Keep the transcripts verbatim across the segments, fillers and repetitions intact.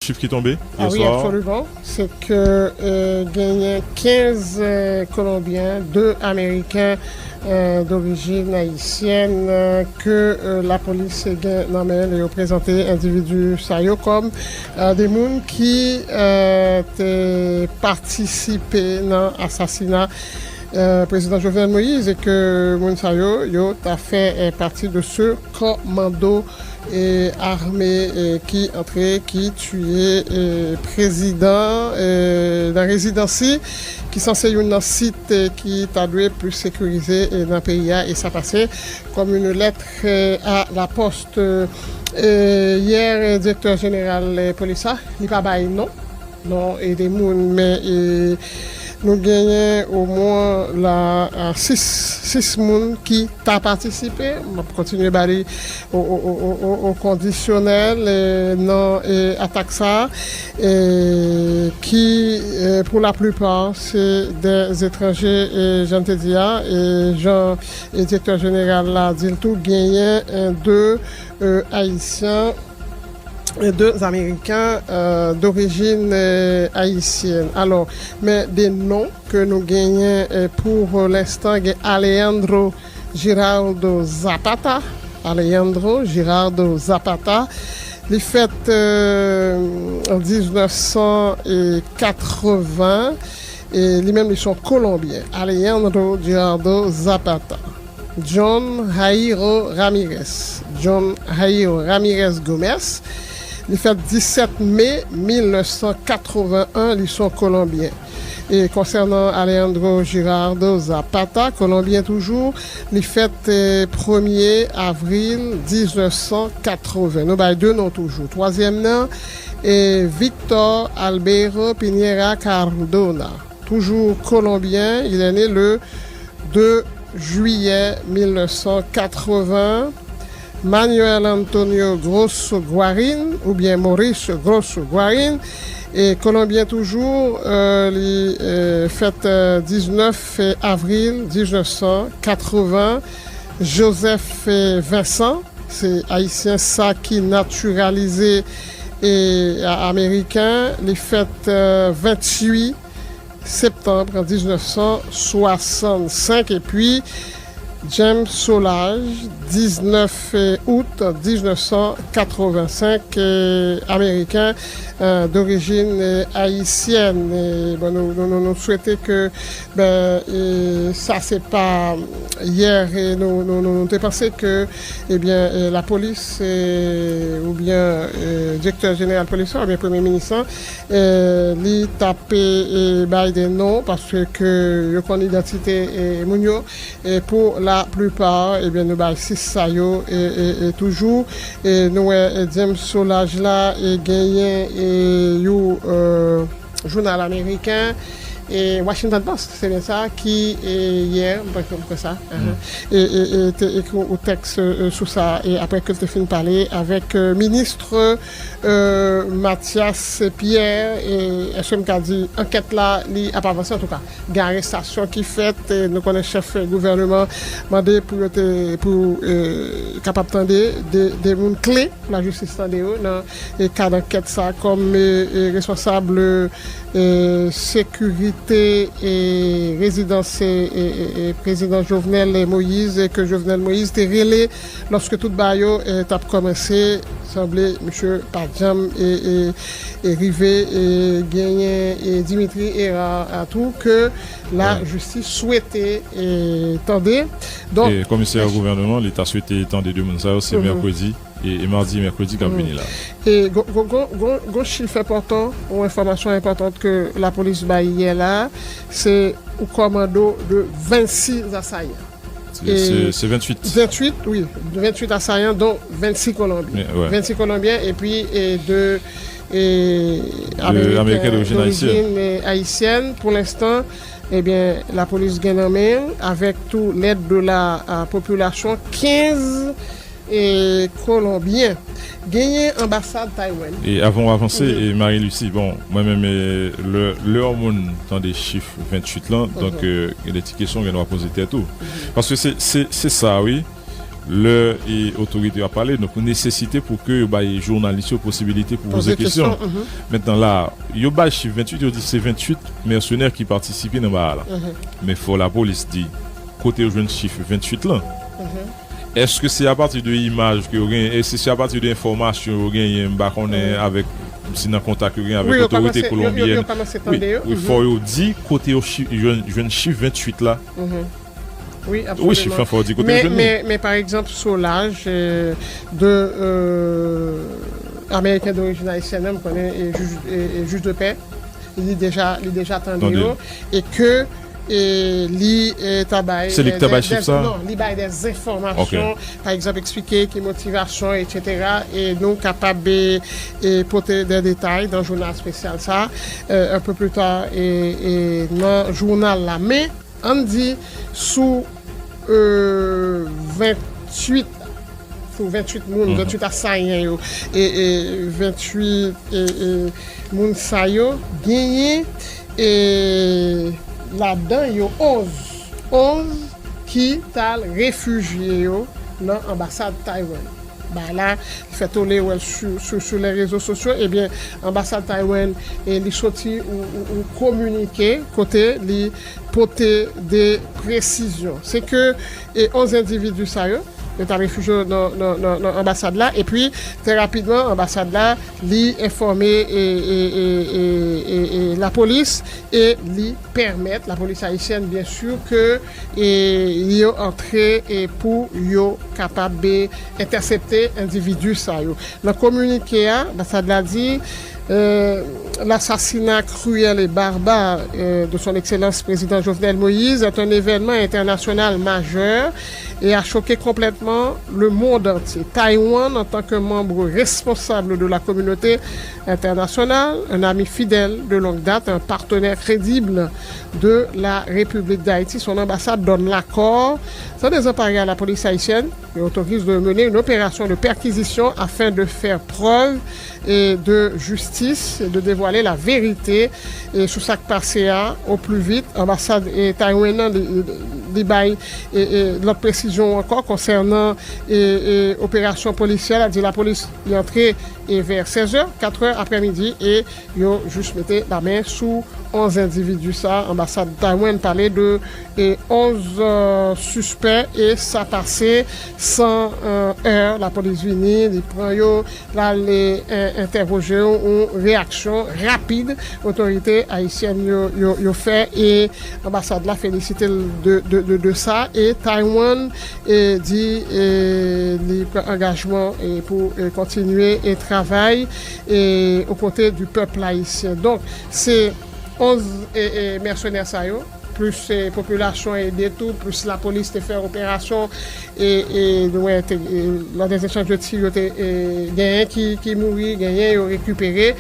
Chif ki tonbe yè swa. Ah oui, absolument. C'est que euh, genyen kenz euh, Colombiens, deux Américains euh, d'origine haïtienne euh, que euh, la police gen nan men yo, prezante endividi sa yo kòm euh, de moun ki euh, te patisipe nan asasina euh, prezidan Jovenel Moïse, e ke moun sa yo, yo ta fè euh, pati de ce commando e ame e ki antre, ki tiye e prezidan e nan rezidans li, ki sanse youn nan sit e ki ta dwe plis sekirize e nan peyi a, e sa pase kòm une lettre e à la poste. E yè e direktè jeneral e polis la, li pa bay non non e de moun, men e nou genyen omwen la a sis sis moun ki ta patisipe. M ap kontinye ba li o kondisyonèl e nan e atak sa a e ki e pou laplipa se de etranje, e jan m te di a, e jan e direktè jeneral la di l tou, genyen e de e ayisyen, e de ameriken e dorijin e ayisyèn. Alò, men de non ke nou genyen e pou lenstan, gen Alejandro Giraldo Zapata. Alejandro Giraldo Zapata, li fèt e an diznèf san e katreven, e li menm li se yon Kolonbyen, Alejandro Giraldo Zapata. John Jairo Ramirez. John Jairo Ramirez Gomez, li fèt disèt me mil nèf san katreven en, li se yon Kolonbyen. E konsènan Alejandro Giraldo Zapata, Kolonbyen toujou, li fèt e premye avril diznèf san katreven. Nou bay de non toujou. Twazyèm nan, e Victor Albeiro Piñera Cardona. Toujours colombien, il est né le deux juillet mil nèf san katreven. Manuel Antonio Grosso Guarin, oubyen Maurice Grosso Guarin, e Kolonbyen toujou, e li e fèt e diznèf avril diznèf san katreven. Joseph e Vincent, se ayisyen sa ki natiralize e a- ameriken, li fèt e venntuit septanm diznèf san swasannsenk, epi James Solages, diznèf out diznèf san katrevensenk, e ameriken e dorijin e ayisyèn. E bon, nou, nou, nou, nou swete ke ben e sa se pa yè, e nou, nou, nou, nou te panse ke ebyen e lapolis e oubyen e direktè jeneral polis la oubyen premye minis lan, e li t ap e bay de non, paske yo konn idantite e moun yo, e pou laplipa, ebyen nou bay sis sa yo e e e toujou. E nou wè e James Solages la e genyen e yon e jounal ameriken e Washington Post, se byen sa, ki e yè, m panse m kwè sa, e e e te ekri yon tèks e sou sa, e apre ke l te fin pale avèk e minis e Mathias Pierre, e èske m ka di ankèt la li ap avanse? Antouka, gen arestasyon ki fèt, e nou konnen chèf gouvèneman mande pou yo te pou e kapab tande de de moun kle pou lajistis tande yo nan e kad ankèt sa, kòm e e responsab e sekirite e rezidans e e e prezidan Jovenel Moïse, e ke Jovenel Moïse te rele lòske tout bagay yo e t ap kòmanse. Sanble misye pa t janm e e e rive e genyen e Dimitri Hérard tou ke lajistis swete e tande. Donk e komisè gouvèneman, li ta swete tande de moun sa yo, se mèkredi e e madi, mèkredi k ap vini la. E gon gon gon gon gon chif enpòtan, yon enfòmasyon enpòtan ke lapolis bay yè la, se yon kòmando de vennsis asayan. Se se venntuit. Venntuit, wi. Venntuit asayan, dont vennsis Kolonbyen. Vennsis Kolonbyen, epi e de e ameriken dorijin ayisyèn. Pou lenstan, ebyen lapolis gen nan men l, avèk tou lèd de la popilasyon, kenz e Kolonbyen. Genyen anbasad Taiwan. E avan w avanse, e Marie Lucie, bon, mwen menm, e, lè, lè yon moun tande chif venntuit lan, donk, e, gen de ti kesyon gen dwa poze tèt ou. Paske se, se, se sa, wi. lè e otorite yo ap pale, donk nesesite pou ke yo bay jounalis yo posibilite pou poze kesyon. Mentnan la, yo bay chif venntuit, yo di se venntuit mèsenè ki patisipe nan bagay la. Men fò lapolis di kote yo jwenn chif venntuit lan. Èske se apati de imaj ke yo genyen? Èske se apati de enfòmasyon yo genyen? M pa konnen avèk si nan kontak yo genyen avèk otorite kolonbyèn. Wi, wi, fò yo di kote yo jwenn chif venntuit la. Wi, chif lan fò yo di kote yo jwenn li. Men pa egzanp Solaj, de Ameriken dorijin ayisyèn nan, m konnen e jij de pè, li deja li deja tande yo, e ke e li e, ta bay se li ki ta bay chif sa? Non, li bay de enfòmasyon, pa egzanp eksplike ki motivasyon, etsetera, e nou kapab e, e pote de detay nan jounal espesyal sa, e, un peu plus tard e, e nan jounal la. Men ann di sou e, venntuit sou venntuit moun, venntuit asayan yo, e, e venntuit e, e, moun sa yo genyen e, ladan yo onz, onz ki t al refijye yo nan anbasad Taiwan. Bagay la fè tole wè l sou, sou, sou lè rezo sosyo, ebyen, anbasad Taiwan e, li soti yon, yon, yon kominike kote li pote de presizyon. Se ke e, onz endividi sa yo, yo t al refijye yo nan, nan, nan, nan anbasad la, epi trè rapidman anbasad la li enfòme e, e, e, e, e, e lapolis e li pèmèt lapolis ayisyèn byen si ke e, yo antre e, pou yo kapab e, entèsepte endividi sa yo. Nan kominike a, anbasad la di, euh, l'assassinat cruel et barbare euh, de son excellence président Jovenel Moïse est un événement international majeur et a choqué complètement le monde entier. Taïwan, en tant que membre responsable de la communauté internationale, un ami fidèle de longue date, un partenaire crédible de la République d'Haïti, son ambassade donne l'accord sans désemparer à la police haïtienne et autorise de mener une opération de perquisition afin de faire preuve et de justice et de dévoiler la vérité e, sou sa k pase a o pli vit. Anbasad e, Taiwan nan li, li bay e, e, lòt presizyon ankò konsènan e, e, operasyon polisyè la, di lapolis li antre e, vè sèz è, kat è aprèmidi, e yo jis mete lamen sou onz endividi sa. Anbasad Taiwan pale de e, onz e, sispè e sa pase san e, è. Lapolis vini, li pran yo, l al e, entèwoje yo, yon reyaksyon rapid otorite ayisyèn yo, yo, yo fè, e anbasad la felisite l de, de, de, de sa, e Taiwan e, di e, li pran angajman e, pou e, kontinye e, travay e, o kote di pèp ayisyen. Donk, se onz e, e, mèsenè sa yo, plis e, popilasyon ede tou, plis lapolis te fè operasyon e, e, nou wè, te, e, nan de echanj de tir, yo te e, genyen ki, ki mouri, genyen yo rekipere.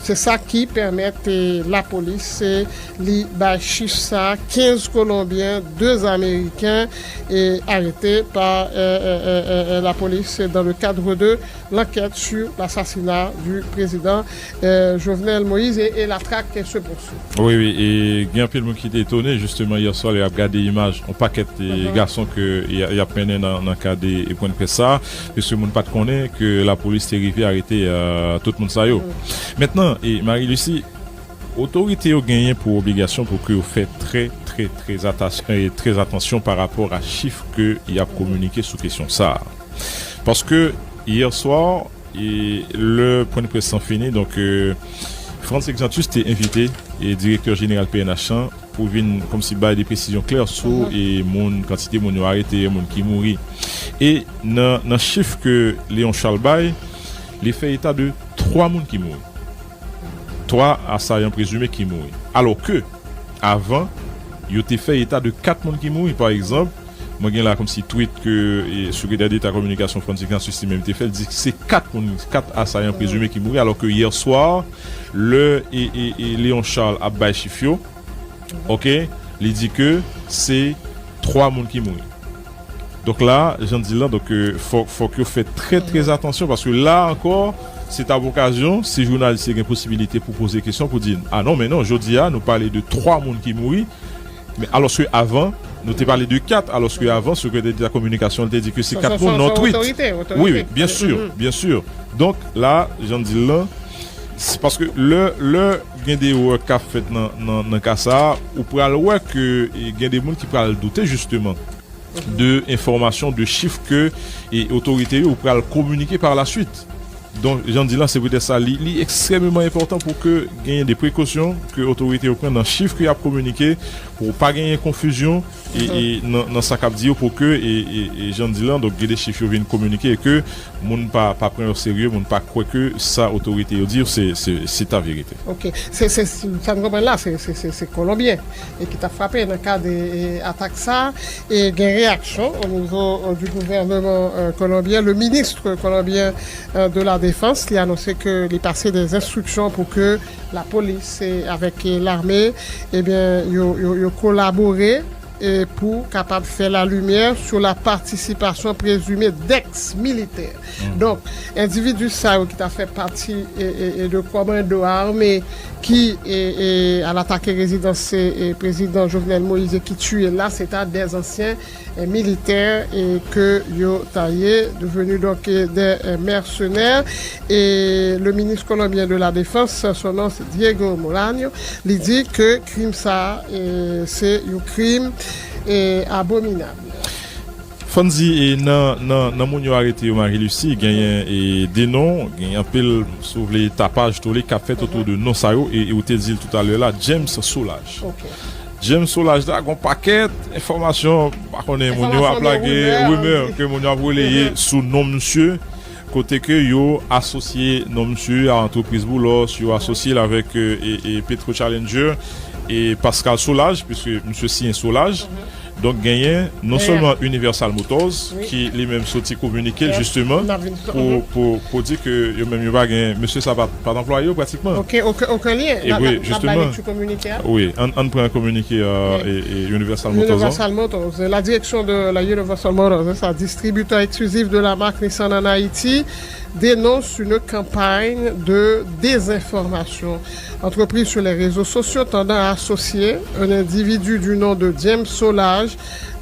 Se sa ki pèmèt e, lapolis e, li bay chif sa, kenz Kolonbyen, de Ameriken e, arete pa e, e, e, e, e, lapolis dans le cadre de l'enquête sur l'assassinat du président euh, Jovenel Moïse et, et la traque se poursuit. Wi, wi, e gen anpil moun ki te etone, jisteman, yè swa, lè y ap gade imaj, yon pakèt e, gason ke y, y ap mennen nan, nan kad e, e pwen de près sa, piske moun pa t konnen ke lapolis te rive arete e, tout moun sa yo. Mentnan, e Marie Lucie, otorite yo genyen pou obligasyon pou ke yo fè trè, trè, trè atas-, e, trè atansyon pa rapò a chif ke y ap kominike sou kesyon sa a. Paske, yè swa, e lè pwen de près lan fini, donk, e, Frantz Exantus te envite e direktè jeneral P N H lan pou vin kòmsi bay de presizyon klè sou e moun, kantite moun yo arete, moun ki mouri. E nan, nan chif ke Léon Charles bay, li fè eta de twa moun ki mouri. Twa asayan prezime ki mouri. Alò ke, avan, yo te fè eta de kat moun ki mouri. Pa egzanp, mwen gen la kòmsi tweet ke e, sekretè deta kominikasyon Frantz Exantus li menm te fè, li di se kat moun, kat asayan prezime ki mouri, alò ke yè swa, lè e, e, e Léon Charles ap bay chif yo, oke, li di ke se twa moun ki mouri. Donk la, jan di la, donk, e, fòk, fòk yo fè trè, trè atansyon, paske la ankò, se t ap okazyon, si jounalis yo gen posibilite pou poze kesyon, pou di, a non, men non, jodi a, nou pale de twa moun ki mouri, men alòske avan, Nou te pale de kat, alòske avan, sekretè deta kominikasyon te di ke se kat moun nan tweet. Wi, wi, byen si, byen si. Donk, la, jan di l lan, se paske lè, lè gen de erè k ap fèt nan, nan, nan ka sa a, ou pral wè ke e, gen de moun ki pral doute, jisteman, de enfòmasyon, de chif ke e, otorite yo pral kominike pa la swit. Donk, jan di lan, se poutèt sa, li, li ekstrèmeman enpòtan pou ke genyen de prekosyon ke otorite yo pran nan chif ke y ap kominike, pou pa genyen konfizyon e, e nan, nan sa k ap di yo, pou ke, e, e, e jan di lan, donk, gen de chif yo vin kominike e ke moun pa, pa pran yo serye, moun pa kwè ke sa otorite yo di yo, se, se, se ta verite. Ok. Se, se, se, sa n konprann la, se, se, se, se Kolonbyen e ki t ap frape nan kad e, e atak sa. E gen reyaksyon o nivo e, du gouvènman e, kolonbyen. Le ministre colombien e, de la Défense, li anonse ke li pase des instructions pour que la police e, avec e, l'armée, ebyen, yo, yo, yo kolabore e, pou kapab fè la limyè sur la participation présumée d'ex-militaires. Donk, endividi sa yo ki ta fè pati e, e, e de kòmando ame ki e, e, al atake rezidans e, e, prezidan Jovenel Moïse e ki tiye la, se ta des anciens e, militaires e, ke yo ta ye, devenus donc e, des e, mercenaires. E le ministre colombien de la Défense, son nom c'est Diego Molano, li di ke krim sa a, e, se yon krim e, abominab. Fò n di, e, nan, nan, nan moun yo arete yo, Marie Lucie, genyen e, de non, genyen anpil, si w vle, tapaj, tole k ap fèt otou de non sa yo, e, e ou te di l toutalè la, James Solages. Ok. James Solages la, gon pakèt enfòmasyon, pa konnen moun yo ap lage, rimè ke moun yo ap releye sou non misye, kote ke yo asosye non misye a antrepriz Boulos, yo asosye l avèk e, e, e Petro Challenger e Pascal Solages, piske misye siyen Solages. Donk genyen non sèlman Universal Motors, ki li menm soti kominike l jisteman pou, pou, pou di ke yo menm yo pa gen, mesye sa pa, pa t anplwaye yo pratikman. Ok, okenn, okenn lyen. N ap, n ap, n ap bay lekti kominike a. Wi, ann, ann pran kominike a, e, e Universal Motors lan. Universal Motors, la direction de la Universal Motors, c'est ça, distributeur exclusif de la marque Nissan en Haïti, dénonce une campagne de désinformation entreprise sur les réseaux sociaux tendant à associer un individu du nom de James Solages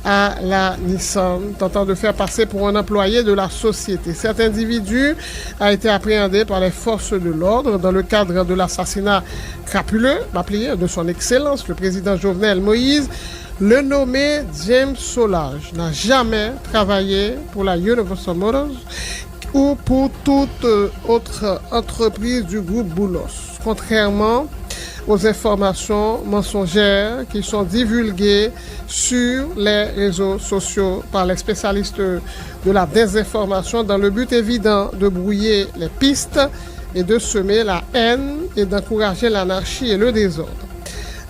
à la Nissan, tentant de faire passer pour un employé de la société. Cet individu a été appréhendé par les forces de l'ordre dans le cadre de l'assassinat crapuleux, m ap li, de son excellence, le président Jovenel Moïse. Le nommé James Solages n'a jamais travaillé pour la Universal Motors ou pour toute, euh, autre entreprise du groupe Boulos, contrairement aux informations mensongères qui sont divulguées sur les réseaux sociaux par les spécialistes de la désinformation dans le but évident de brouiller les pistes et de semer la haine et d'encourager l'anarchie et le désordre.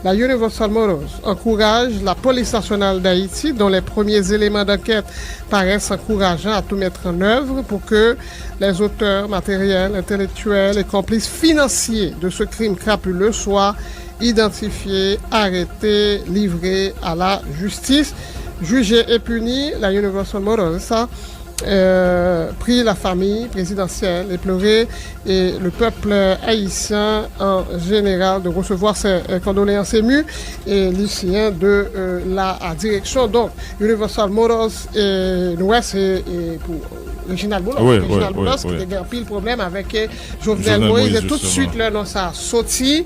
La Universal Motors encourage la Police nationale d'Haïti, dont les premiers éléments d'enquête paraissent encourageants, à tout mettre en œuvre pour que les auteurs matériels, intellectuels et complices financiers de ce crime crapuleux soient identifiés, arrêtés, livrés à la justice, jugés et punis. La Universal Motors, ça, euh, prie la famille présidentielle et pleurer et le peuple haïtien en général de recevoir ses euh, condoléances émues et li siyen de euh, la direction. Donc, Universal Motors, euh, nou wè se euh, pou Reginald Boulos. Wi, Reginald Boulos ki te gen anpil pwoblèm avèk euh, Jovenel Moïse. E tout swit lè non sa soti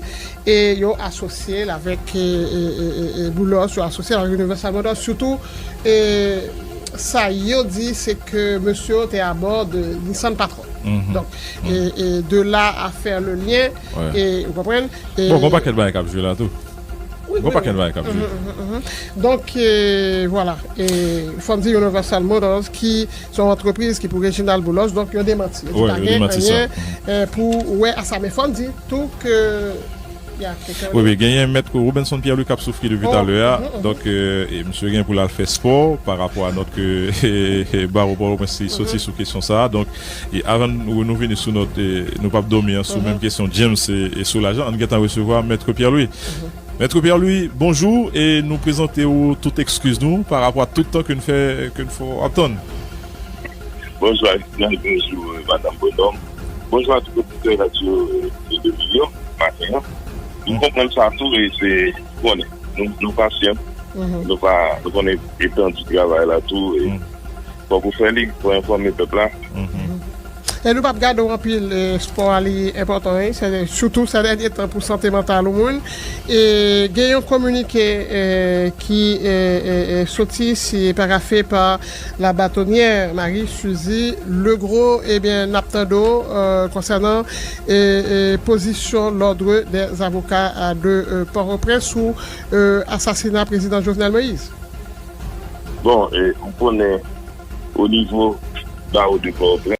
e yo asosye l avèk euh, euh, euh, Boulos, yo asosye l avèk Universal Motors, sitou euh, sa yo di se ke mesye yo te abò de Nissan Patrol. Donk, e, e de la a fè le lyen, e, ou konprann? E, bon, gon pakèt bagay k ap jwe la tou. Wi, gon pakèt bagay k ap jwe. Donk, e, vwala. E, fò n di Universal Motors ki se yon antrepriz ki pou Reginald Boulos, donk yo demanti. Yo di pa gen anyen e, pou wè a sa, men fò n di tou ke Wi, wi, genyen mèt Robenson Pierre-Louis k ap soufri depi talè a. Donk, e, misye gen pou l al fè spò pa rapò a nòt ke Baro Pòtoprens li soti sou kesyon sa a. Donk, e avan nou, nou vini sou nòt, e, nou p ap dòmi an, sou menm kesyon James e, e sou lajan, ann gentan resevwa mèt Pierre-Louis. Mèt Pierre-Louis, bonjou, e nou prezante w tout ekskiz nou pa rapò a tout tan ke n fè, ke n fè w ap tann. Bonjou, Aristides, bonjou, madanm Bonòm. Bonjou a tout oditè radyo, e, de Milyon, maten an. Nou konprann sa tou, e se, ou konnen, nou, nou pasyan. Nou pa, nou konnen etandi travay la tou. E fòk ou fè li pou enfòme pèp la. E nou p ap gade w anpil, spò a li enpòtan, wi. Sitou sa dènye tan pou sante mantal ou moun. E gen yon kominike ki soti, si parafe pa la batonyè Marie Suzy Legros, ebyen n ap tande w konsènan pozisyon l'ordre des avocats de Port-au-Prince sou asasina prezidan Jovenel Moïse. Bon, ou konnen o nivo bawo de Port-au-Prince,